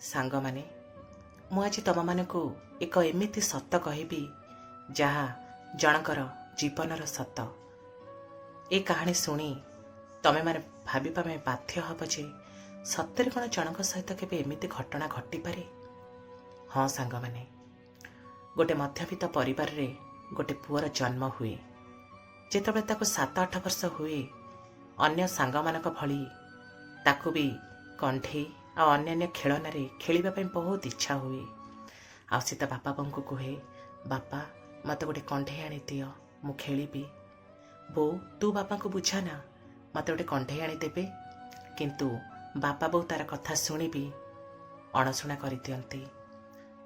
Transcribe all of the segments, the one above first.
ସାଙ୍ଗମାନେ, ମୁଁ ଆଜି ତମମାନଙ୍କୁ ଏକ ଏମିତି ସତ କହିବି, ଯାହା ଜଣଙ୍କର ଜୀବନର ସତ। ଏ କାହାଣୀ ଶୁଣି ତମେମାନେ ଭାବିବା ପାଇଁ ବାଧ୍ୟ ହେବ ଯେ ସତରେ କ'ଣ ଜଣଙ୍କ ସହିତ କେବେ ଏମିତି ଘଟଣା ଘଟିପାରେ? ହଁ ସାଙ୍ଗମାନେ, ଗୋଟେ ମଧ୍ୟବିତ୍ତ ପରିବାରରେ ଗୋଟେ ପୁଅର ଜନ୍ମ ହୁଏ। ଯେତେବେଳେ ତାକୁ 7-8 ବର୍ଷ ହୁଏ, ଅନ୍ୟ ସାଙ୍ଗମାନଙ୍କ ଭଳି ତାକୁ ବି କଣ୍ଢେଇ ଆଉ ଅନ୍ୟାନ୍ୟ ଖେଳନାରେ ଖେଳିବା ପାଇଁ ବହୁତ ଇଚ୍ଛା ହୁଏ। ଆଉ ସେ ତା ବାପା ବୋଉଙ୍କୁ କୁହେ, "ବାପା, ମୋତେ ଗୋଟେ କଣ୍ଢେଇ ଆଣିଦିଅ, ମୁଁ ଖେଳିବି। ବୋଉ, ତୁ ବାପାଙ୍କୁ ବୁଝା ନା, ମୋତେ ଗୋଟେ କଣ୍ଢେଇ ଆଣିଦେବେ।" କିନ୍ତୁ ବାପା ବୋଉ ତାର କଥା ଶୁଣିବି ଅଣଶୁଣା କରିଦିଅନ୍ତି।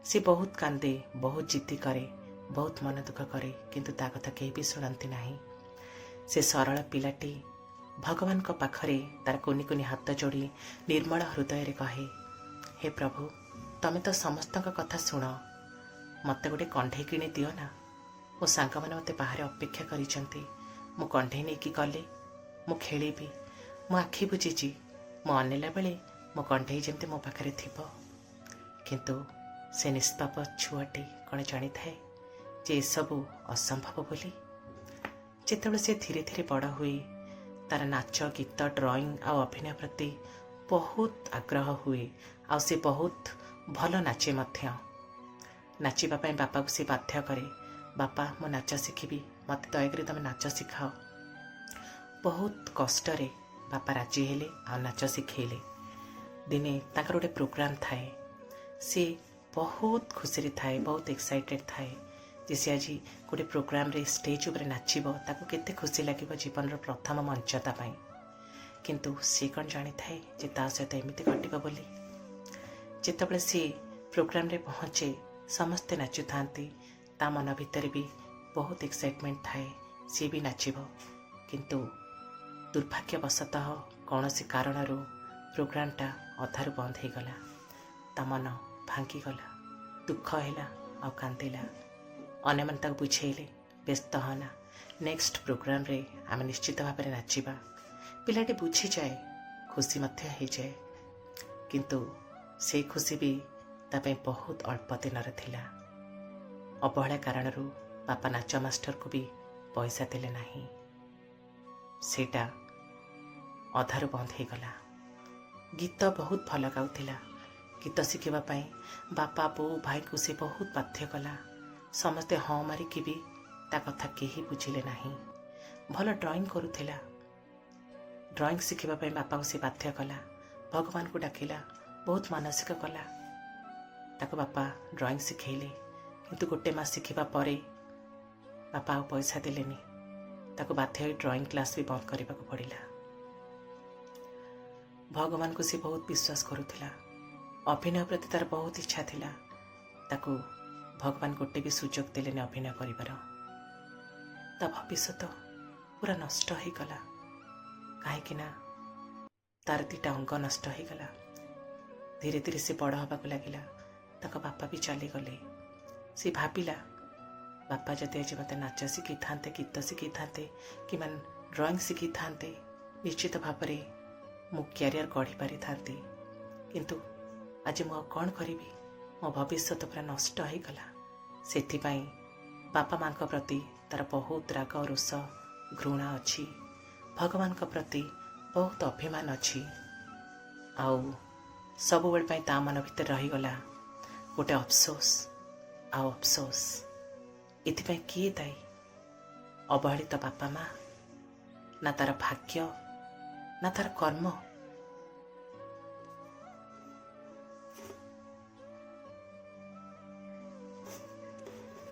ସେ ବହୁତ କାନ୍ଦେ, ବହୁତ ଜିଦ୍ଦି କରେ, ବହୁତ ମନ ଦୁଃଖ କରେ, କିନ୍ତୁ ତା କଥା କେହି ବି ଶୁଣନ୍ତି ନାହିଁ। ସେ ସରଳ ପିଲାଟି ଭଗବାନଙ୍କ ପାଖରେ ତାର କୁନି କୁନି ହାତ ଯୋଡ଼ି ନିର୍ମଳ ହୃଦୟରେ କହେ, "ହେ ପ୍ରଭୁ, ତମେ ତ ସମସ୍ତଙ୍କ କଥା ଶୁଣ, ମୋତେ ଗୋଟେ କଣ୍ଢେଇ କିଣି ଦିଅ ନା। ମୋ ସାଙ୍ଗମାନେ ମୋତେ ବାହାରେ ଅପେକ୍ଷା କରିଛନ୍ତି। ମୁଁ କଣ୍ଢେଇ ନେଇକି ଗଲେ ମୁଁ ଖେଳିବି। ମୁଁ ଆଖି ବୁଜିଛି, ମୁଁ ଅନେଇଲା ବେଳେ ମୋ କଣ୍ଢେଇ ଯେମିତି ମୋ ପାଖରେ ଥିବ।" କିନ୍ତୁ ସେ ନିଷ୍ପାପ ଛୁଆଟି କ'ଣ ଜାଣିଥାଏ ଯେ ଏସବୁ ଅସମ୍ଭବ ବୋଲି? ଯେତେବେଳେ ସେ ଧୀରେ ଧୀରେ ବଡ଼ ହୁଏ, ତାର ନାଚ, ଗୀତ, ଡ୍ରଇଂ ଆଉ ଅଭିନୟ ପ୍ରତି ବହୁତ ଆଗ୍ରହ ହୁଏ ଆଉ ସେ ବହୁତ ଭଲ ନାଚେ ମଧ୍ୟ। ନାଚିବା ପାଇଁ ବାପାକୁ ସେ ବାଧ୍ୟ କରେ, "ବାପା, ମୁଁ ନାଚ ଶିଖିବି, ମୋତେ ଦୟାକରି ତୁମେ ନାଚ ଶିଖାଅ।" ବହୁତ କଷ୍ଟରେ ବାପା ରାଜି ହେଲେ ଆଉ ନାଚ ଶିଖେଇଲେ। ଦିନେ ତାଙ୍କର ଗୋଟେ ପ୍ରୋଗ୍ରାମ ଥାଏ। ସେ ବହୁତ ଖୁସିରେ ଥାଏ, ବହୁତ ଏକ୍ସାଇଟେଡ଼ ଥାଏ ଯେ ସେ ଆଜି ଗୋଟେ ପ୍ରୋଗ୍ରାମରେ ଷ୍ଟେଜ୍ ଉପରେ ନାଚିବ। ତାକୁ କେତେ ଖୁସି ଲାଗିବ, ଜୀବନର ପ୍ରଥମ ମଞ୍ଚ ତା ପାଇଁ। କିନ୍ତୁ ସେ କ'ଣ ଜାଣିଥାଏ ଯେ ତା ସହିତ ଏମିତି ଘଟିବ ବୋଲି? ଯେତେବେଳେ ସିଏ ପ୍ରୋଗ୍ରାମରେ ପହଞ୍ଚେ, ସମସ୍ତେ ନାଚୁଥାନ୍ତି। ତା ମନ ଭିତରେ ବି ବହୁତ ଏକ୍ସାଇଟମେଣ୍ଟ ଥାଏ, ସିଏ ବି ନାଚିବ। କିନ୍ତୁ ଦୁର୍ଭାଗ୍ୟବଶତଃ କୌଣସି କାରଣରୁ ପ୍ରୋଗ୍ରାମଟା ଅଧାରୁ ବନ୍ଦ ହେଇଗଲା। ତା ମନ ଭାଙ୍ଗିଗଲା, ଦୁଃଖ ହେଲା ଆଉ କାନ୍ଦିଲା। ଅନ୍ୟମାନେ ତାକୁ ବୁଝେଇଲେ, "ବ୍ୟସ୍ତ ହନା, ନେକ୍ସଟ ପ୍ରୋଗ୍ରାମରେ ଆମେ ନିଶ୍ଚିତ ଭାବରେ ନାଚିବା।" ପିଲାଟି ବୁଝିଯାଏ, ଖୁସି ମଧ୍ୟ ହେଇଯାଏ। କିନ୍ତୁ ସେଇ ଖୁସି ବି ତା ପାଇଁ ବହୁତ ଅଳ୍ପ ଦିନର ଥିଲା। ଅବହେଳା କାରଣରୁ ବାପା ନାଚ ମାଷ୍ଟରକୁ ବି ପଇସା ଦେଲେ ନାହିଁ। ସେଇଟା ଅଧାରୁ ବନ୍ଦ ହେଇଗଲା। ଗୀତ ବହୁତ ଭଲ ଗାଉଥିଲା। ଗୀତ ଶିଖିବା ପାଇଁ ବାପା, ବୋଉ, ଭାଇଙ୍କୁ ସେ ବହୁତ ବାଧ୍ୟ କଲା। ସମସ୍ତେ ହଁ ମାରିକି ବି ତା କଥା କେହି ବୁଝିଲେ ନାହିଁ। ଭଲ ଡ୍ରଇଂ କରୁଥିଲା। ଡ୍ରଇଂ ଶିଖିବା ପାଇଁ ବାପାଙ୍କୁ ସେ ବାଧ୍ୟ କଲା, ଭଗବାନଙ୍କୁ ଡାକିଲା, ବହୁତ ମାନସିକ କଲା। ତାକୁ ବାପା ଡ୍ରଇଂ ଶିଖେଇଲେ। କିନ୍ତୁ ଗୋଟେ ମାସ ଶିଖିବା ପରେ ବାପା ଆଉ ପଇସା ଦେଲେନି। ତାକୁ ବାଧ୍ୟ ହୋଇ ଡ୍ରଇଂ କ୍ଲାସ୍ ବି ବନ୍ଦ କରିବାକୁ ପଡ଼ିଲା। ଭଗବାନଙ୍କୁ ସେ ବହୁତ ବିଶ୍ୱାସ କରୁଥିଲା। ଅଭିନୟ ପ୍ରତି ତାର ବହୁତ ଇଚ୍ଛା ଥିଲା। ତାକୁ ଭଗବାନ ଗୋଟେ ବି ସୁଯୋଗ ଦେଲେନି ଅଭିନୟ କରିବାର। ତା ଭବିଷ୍ୟତ ପୁରା ନଷ୍ଟ ହେଇଗଲା, କାହିଁକି ନା ତାର ଦୁଇଟା ଅଙ୍ଗ ନଷ୍ଟ ହେଇଗଲା। ଧୀରେ ଧୀରେ ସେ ବଡ଼ ହେବାକୁ ଲାଗିଲା। ତାଙ୍କ ବାପା ବି ଚାଲିଗଲେ। ସେ ଭାବିଲା, ବାପା ଯଦି ଆଜି ମୋତେ ନାଚ ଶିଖେଇଥାନ୍ତେ, ଗୀତ ଶିଖେଇଥାନ୍ତେ କିମ୍ବା ଡ୍ରଇଂ ଶିଖେଇଥାନ୍ତେ, ନିଶ୍ଚିତ ଭାବରେ ମୁଁ କ୍ୟାରିୟର ଗଢ଼ି ପାରିଥାନ୍ତି। କିନ୍ତୁ ଆଜି ମୁଁ ଆଉ କ'ଣ କରିବି? ମୋ ଭବିଷ୍ୟତ ପୁରା ନଷ୍ଟ ହେଇଗଲା। ସେଥିପାଇଁ ବାପା ମାଙ୍କ ପ୍ରତି ତାର ବହୁତ ରାଗ, ରୋଷ, ଘୃଣା ଅଛି। ଭଗବାନଙ୍କ ପ୍ରତି ବହୁତ ଅଭିମାନ ଅଛି। ଆଉ ସବୁବେଳେ ପାଇଁ ତା ମନ ଭିତରେ ରହିଗଲା ଗୋଟେ ଅଫସୋସ ଆଉ ଅଫସୋସ। ଏଥିପାଇଁ କିଏ ଦାୟୀ? ଅବହେଳିତ ବାପା ମା, ନା ତାର ଭାଗ୍ୟ, ନା ତାର କର୍ମ?